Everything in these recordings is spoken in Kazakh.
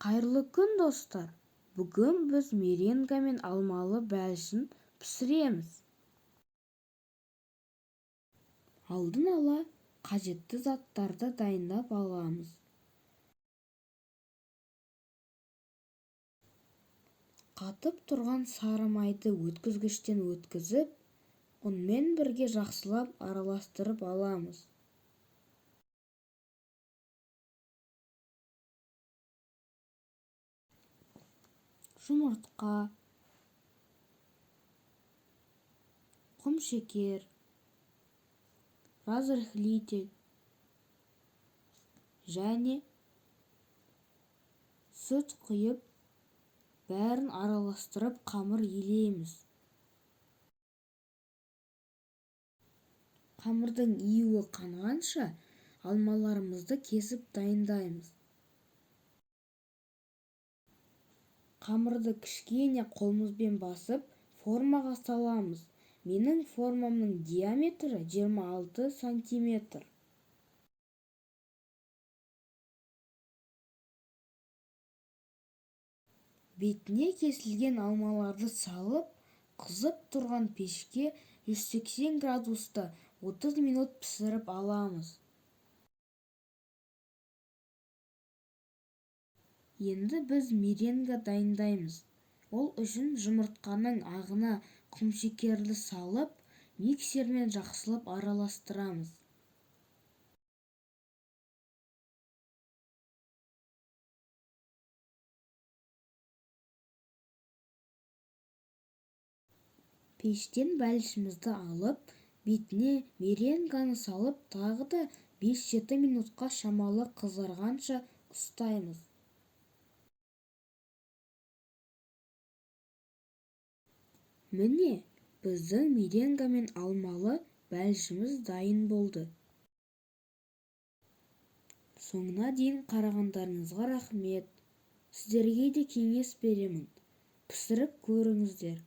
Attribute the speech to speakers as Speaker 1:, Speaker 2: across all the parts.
Speaker 1: Қайырлы күн, достар! Бүгін біз меренга мен алмалы бәлішін пісіреміз. Алдын ала қажетті заттарды дайындап аламыз. Қатып тұрған сары майды өткізгіштен өткізіп, ұнмен бірге жақсылап араластырып аламыз. Жұмыртқа, құмшекер, разрыхлитель және сүт құйып, бәрін араластырып қамыр илейміз. Қамырдың июі қанғанша алмаларымызды кесіп дайындаймыз. Қамырды кішкене қолымызбен басып, формаға саламыз. Менің формамның диаметрі 26 сантиметр. Бетіне кесілген алмаларды салып, қызып тұрған пешке 180 градуста 30 минут пісіріп аламыз. Енді біз меренга дайындаймыз. Ол үшін жұмыртқаның ағына құмшекерді салып, миксермен жақсылап араластырамыз. Пештен бәлішімізді алып, бетіне меренганы салып, тағы да 5-7 минутқа шамалы қызарғанша ұстаймыз. Міне, біздің меренга мен алмалы бәлішіміз дайын болды. Соңына дейін қарағандарыңызға рахмет. Сіздерге де кеңес беремін. Пісіріп көріңіздер.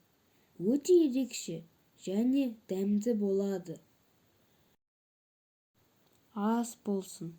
Speaker 1: Өте ерекше және дәмді болады. Ас болсын.